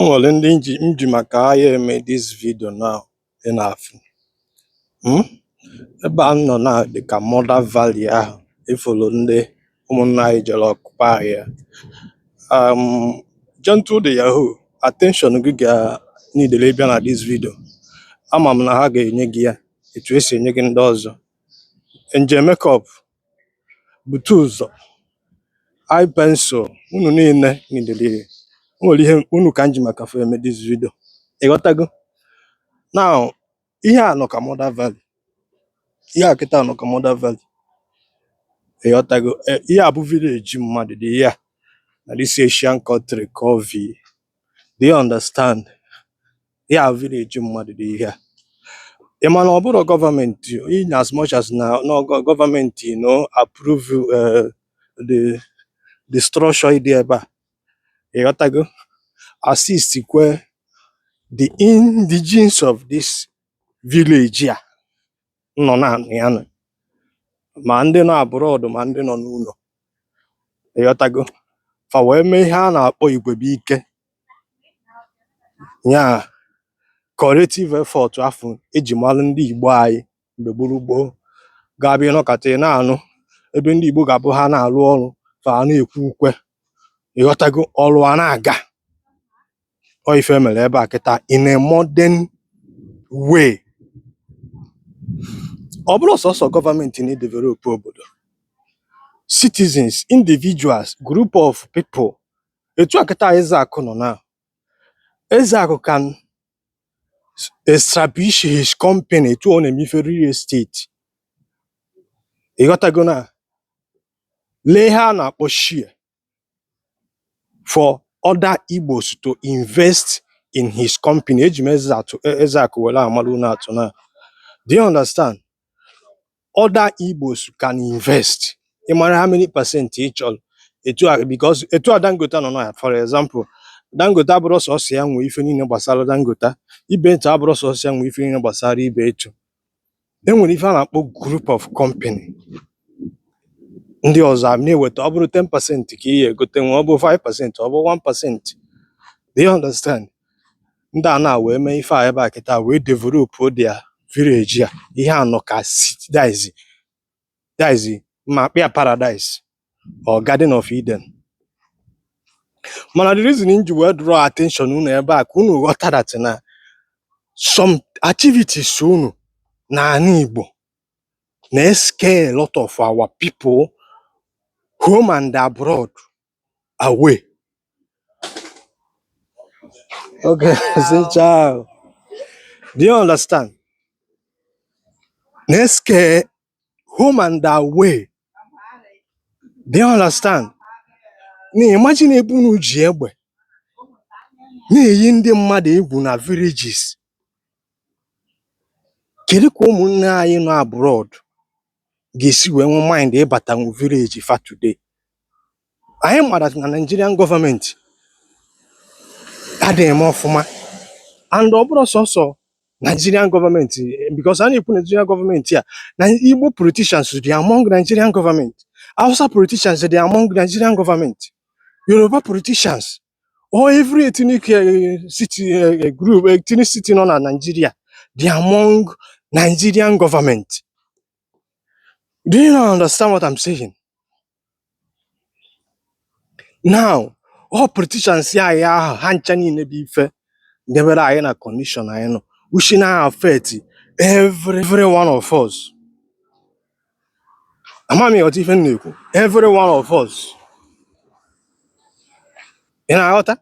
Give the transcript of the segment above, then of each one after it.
O nwere ndị m ji maka ha ya eme this video now ị na-afụ. Ebe a m nọ now dị ka Mother Valley ahụ ịfụlụ ndị ụmụnna anyị jere occupy ya. Gentle the Yahoo, attention gị ga need ịbịa na this video. Ama m na ha ga-enye gị ya etu esi enye gị ndị ọzọ. Nje makeup, bute ụzọ, eye pencil, unu niile need. O nwere ihe unu ka m ji maka fa eme this video. Ịghọtago? Now, ihe a nọ ka Mother Valley. Ihe a kịta nọ ka Mother Valley. Ịghọtago? Ihe a bụ village mmadụ dị here na this Asian country called V. Do you understand? Ihe a village mmadụ dị here. Ị ma na ọ bụrụ gọọmenti, in as much as na gọọmenti no approve the structure dị ebe a. Ịghọtago? Assist kwe the indigenes of this village a nọ na ya nọ, ma ndị nọ abroad ma ndị nọ n'ụlọ. Ịghọtago? Fa wee mee ihe a na-akpọ igwebike, nya collective effort afọ eji malụ ndị Igbo anyị mgbe gboo gboo, ga-abịa ịnọkọta ị na-anụ ebe ndị Igbo ga-abụ ha na-arụ ọrụ, fa a na-ekwu ukwe. Ịghọtago? Ọrụ a na-aga. Ọ ife mere ebe a kịta in a modern way. Ọ bụrụ sọsọ gọọmenti na-edevelop obodo, citizens, individuals, group of people, etu a kịta Ezeakụ nọ now. Ezeakụ can establish his company etu ọ na-eme ife real estate. Ịghọtago? Na lee ihe a na-akpọ share for other Igbos to invest in his company. Eji m Ezeakụ were amara unu atụ na. Do you understand? Other Igbos can invest. Ị mara how many percent ị chọrọ etu a, because etu a Dangote nọ na, for example, Dangote abụrụ sọsọ ya nwe ife niile gbasara Dangote. Ibeto abụrụ sọsọ ya nwe ife niile gbasara Ibeto. E nwere ife a na-akpọ group of company. Ndị ọzọ a na-eweta, ọ bụrụ 10% ka ị ga-egote nwe, ọ bụ 5%, ọ bụ 1%. Do you understand? Ndị a na wee mee ife a ebe a kịta wee develop their village a. Ihe a nọ ka city, that is ma akpị ya paradise or Garden of Eden. Mana the reason m ji wee draw attention unu ebe a ka unu ghọta that na some activities unu n'ala Igbo na-scare a lot of our people home and abroad away. Okay, say ciao. Do you understand? Na-scare home and away. Do you understand? Na imagine ebe unu ji egbe na-eyi ndị mmadụ egwu na villages. Kedu ka ụmụnne anyị nọ abroad ga-esi wee nwee mind ịbata village fa today? Anyị mara na Nigerian gọọmenti adịghị eme ọfụma, and ọ bụrụ sọsọ Nigerian gọọmenti, because a na-ekwu Nigerian gọọmenti a na Igbo politicians dị among Nigerian gọọmenti, Hausa politicians dị among Nigerian gọọmenti, Yoruba politicians, or every ethnic city group, ethnicity nọ na Nigeria dị among Nigerian government. Do you not understand what I'm saying? Now, all politicians anyị ahụ, ha ncha niile bụ ife debere anyị na condition anyị nọ, which na affect every one of us. Ama m ịghọta ife m na-ekwu. Every one of us. Ị na-aghọta?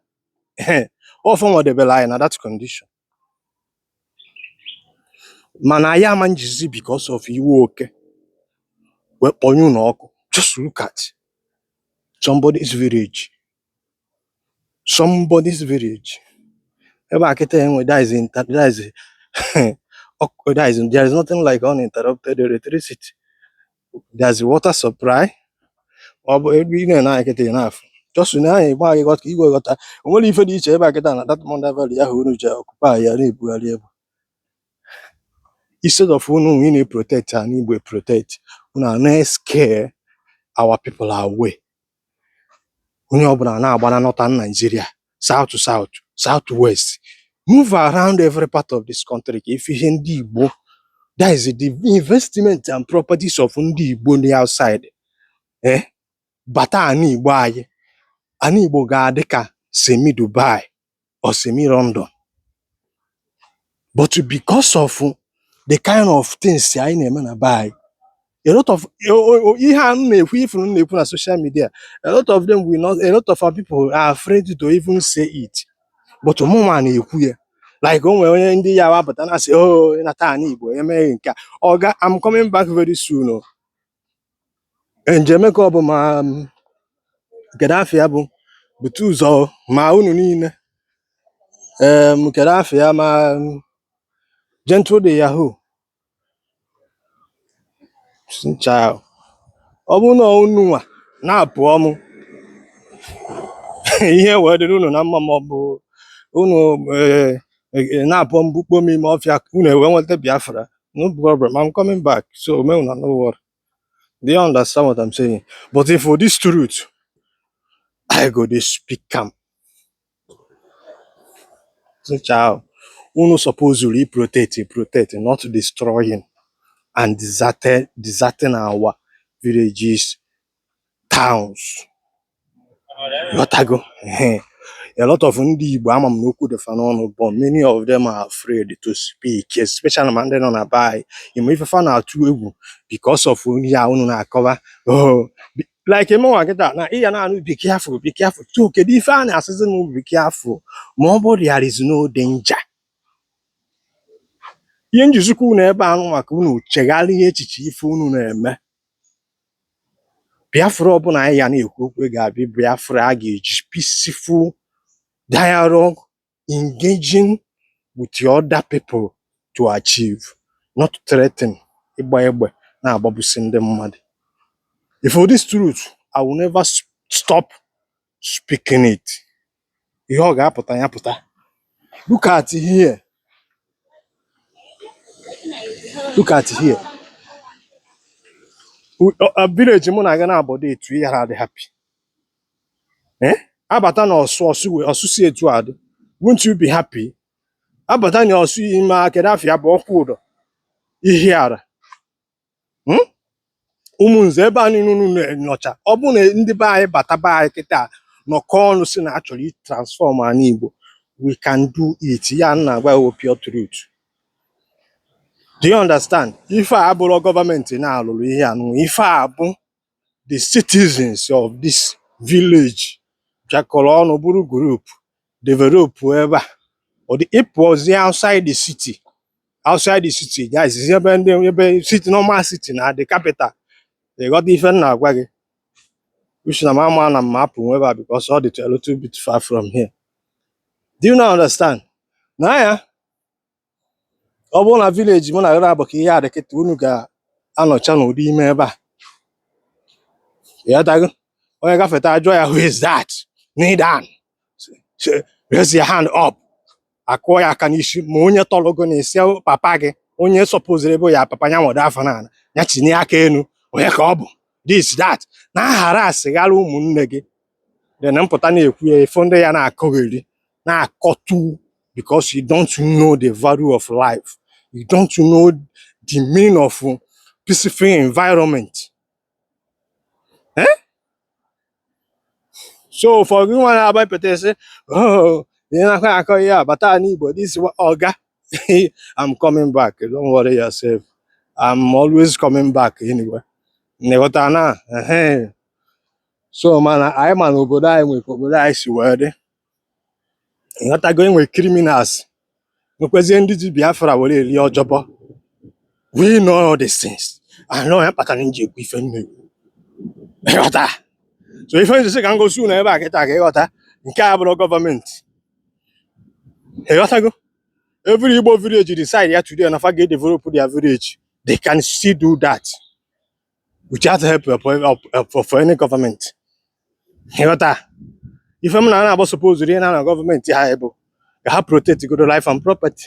Ehe, ọfọ nwadebere anyị na that condition. Mana anyị ama njizi because of iwe oke wee kpọnye unu ọkụ. Just look at somebody's village. Somebody's village. Ebe a kịta enwe, that is ọkụ, that is, there is nothing like uninterrupted electricity. There's water supply. Ọ bụ ebe ị na-ene anya kịta, ị na-afụ. Just na anya ịgba gị ghọta igwe ghọta. O nwere ife dị iche ebe a kịta na that Mother Valley ahụ unu ji occupy ya na-ebugharị egbe. Instead of unu ị na-protect ala Igbo protect, unu a na-scare our people away. Onye ọbụla na-agba na Northern Nigeria, South to South, South West, move around every part of this country ka ife ihe ndị Igbo, that is the investment and properties of ndị Igbo dị outside, bata ana Igbo anyị. Ana Igbo ga-adị ka semi Dubai or semi London, but because of the kind of things anyị na-eme na be anyị, a lot of ihe a m na-ekwu, ifuru m na-ekwu na social media, a lot of them will not, a lot of our people are afraid to even say it, but mụnwa na-ekwu ya. Like o nwere onye ndị ya wapụta na-asị, "Oh, ịnata ana Igbo emeghị nke a." Oga, I'm coming back very soon o. Njem ka ọ bụ ma kedu afọ ya bụ bute ụzọ ma unu niile, kedu afọ ya ma Gentle de Yahoo ncha. Ọ bụrụ na unu nwa na-apụọ m, ihe wee dịrị unu na mma, ma ọ bụ unu na-apụọ mbukpo m ime ọfịa, unu ewee nweta Biafra, no problem, I'm coming back, so make una no worry. Do you understand what I'm saying? But if for this truth, I go dey speak am. Ncha unu suppose protect, not destroying and deserting our villages, towns. Ghọtago? Ehe. A lot of ndị Igbo, ama m na okwu dị fa n'ọnụ, but many of them are afraid to speak, especially ma ndị nọ na be anyị. Ịma ife fa na-atụ egwu because of ihe a unu na-akọwa. Oh, like emenwa kịta na ị ya na-anụ, "Be careful, be careful." So kedu ife a na-asịzi m be careful ma ọ bụrụ there is no danger? Ihe njizikwa unu ebe anụ maka unu chegharịa echiche ife unu na-eme. Biafra ọbụla anyị ya na-ekwu okwu ga-abịa, Biafra a ga-eji peaceful dialogue, engaging with the other people to achieve, not threaten, ịgba egbe na-agbagbusi ndị mmadụ. If for this truth, I will never stop speaking it. Ihe ọ ga-apụta ya pụta. Look at here, look at here. Village mụ na-aga na-abọdo etu ị ghara adị happy, eh? Abata na ọsụ ọsụ wee ọsụ si etu a dị, won't you be happy? Abata na ọsụ ime kedu afịa bụ ọkwụ ụdọ ihe ara, Ụmụnze ebe a niile unu nọcha, ọ bụrụ na ndị be anyị bata be anyị kịta nọkọ ọnụ si na achọrọ i transform ala Igbo, we can do it. Ya m na-agwa ya pure truth. Do you understand? Ife a abụrụ gọọmenti na-alụrụ ihe a nụ. Ife a bụ the citizens of this village bịakọrọ ọnụ bụrụ group develop ebe a. Ọ dị ịpụọzie outside the city, outside the city, guys, ebe ndị ebe city, normal city na the capital. Ịghọta ife m na-agwa gị? Which na m ama na m apụ ebe a because ọ dị a little bit far from here. Do you not understand? Na ya ọ bụrụ na village mụ na gị na-abụ ka ihe a dị kịta, unu ga-anọcha n'ụdị ime ebe a. Ịghọtago? Onye gafeta, ajụọ ya, "Who is that? Kneel down. Say, raise your hand up." Akụọ ya aka n'isi. Ma onye tọrọ gị na-esi papa gị, onye sọpụziri ebe ya papa ya nwere afọ n'ala ya tinye aka enu, onye ka ọ bụ, this, that, na aghara asịghara ụmụnne gị. Then mpụta na-ekwu ya, ifo ndị ya na-akọgheri na-akọtu because you don't know the value of life, you don't know the meaning of peaceful environment, eh? So for gị nwa na-agba pete sị, "Oh, ị na-akọ akọ ihe a bata n'Igbo," this oga, I'm coming back. Don't worry yourself, I'm always coming back anyway. Nghọta na ehe. So mana anyị ma na obodo anyị nwere ka obodo anyị si wee dị. Ịghọtago? Enwe criminals, nwekwezie ndị ji Biafra were eri ọjọbọ. We know all these things. I know ya kpatara m ji ekwu ife m na-ekwu. Ịghọta? So ife nji sị ka m gosi unu ebe a kịta ka ịghọta nke a bụrụ gọọmenti. Ịghọtago? Every Igbo village decide ya today na fa ga-develop their village, they can still do that without help of any government. Ịghọta? Ife m na na-agba suppose ihe na gọọmenti ha bụ ka ha protect godo life and property.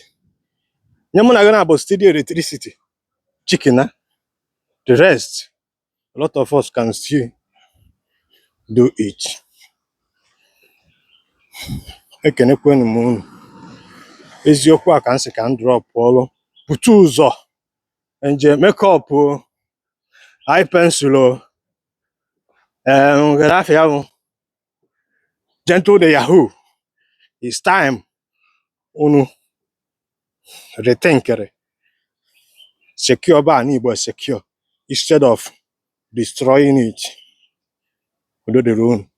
Nye mụ na gị na-abụ steady electricity, chicken na the rest, a lot of us can still do it. Ekenekwenu m unu. Eziokwu a ka m sị ka m drop ọrụ pụta ụzọ nje makeup o, eye pencil o, ee, ngere afịa bụ Gentle the Yahoo. It's time unu rethinkere, secure ba ala Igbo, secure instead of destroying it. Udo dịrị unu.